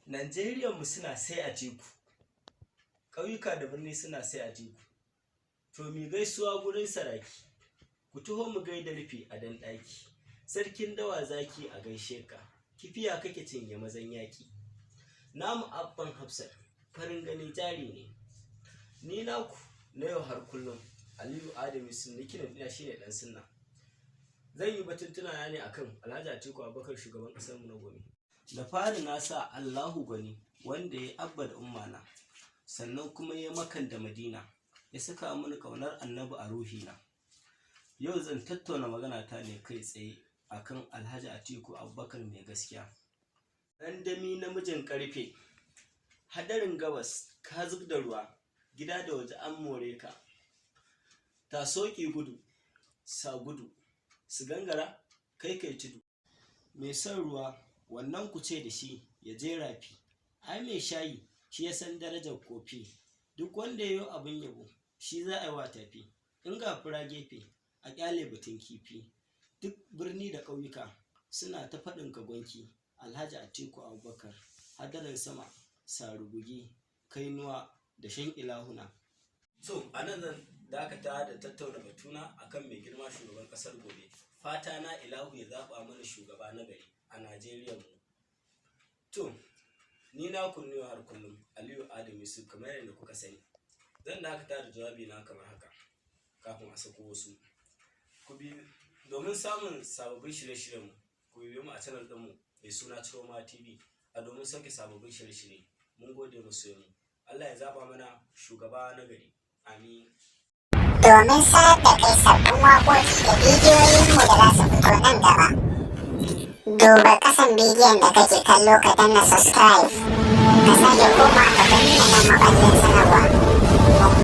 Najeriyan mu suna sai Atiku, ƙauyuka da birni suna sai Atiku. To mi gaisuwa gurin saraki, ku taho mu gaida rufi a dan ɗaki. Sarkin dawa zaki a gaishe ka, kifiya kake cinye mazan yaƙi. Namu abban Hafsat, farin gani jari ne. Ni naku na yau har kullum, Aliyu Adam Yusuf, nickname ɗina shine ɗan sunna. Zan yi batuntuna na ne akan Alhaji Atiku Abubakar, shugaban ƙasar mu na gobe. Da fari na sa Allahu gwani wanda ya abba da ummana, sannan kuma ya Makkan da Madina, ya saka mini ƙaunar Annabi a ruhina. Yau zan tattauna magana ta ne kai tsaye akan Alhaji Atiku Abubakar mai gaskiya. Randami namijin ƙarfe, hadarin gabas ka zub da ruwa, gida da waje an more ka. Taso ki gudu, sa gudu, su gangara kai kai tudu. Mai son ruwa wannan ku ce da shi ya je rafi, ai mai shayi shi ya san darajar kofi. Duk wanda ya yi abin yabo shi za a yi wa tafi, in ga fura gefe a ƙyale batun kifi. Duk birni da ƙauyuka suna ta faɗin ka gwanki, Alhaji Atiku Abubakar, hadarin sama, sarugugi, kainuwa da shan ilahuna. So, a nan zan dakata da tattauna batuna akan mai girma shugaban ƙasar gobe. Fata na ilahu ya zaɓa mana shugaba na gari a Najeriya mu. To, ni na ne har kullum, Aliyu Adam Yusuf, kamar yadda kuka sani. Zan dakata da jawabi na kamar haka kafin a sako wasu. Ku bi domin samun sababbin shirye-shiryenmu, ku bibiye mu a channel ɗinmu mai suna Ciroma TV a domin sauke sababbin shirye-shirye. Mun gode masoyanmu. Allah ya zaba mana shugaba na gari. Amin. Domin sanar da kai sabbin waƙoƙi da bidiyoyinmu da za su fito nan gaba, duba ƙasan bidiyon da kake kallo ka danna subscribe, ka sake koma ka danna nan.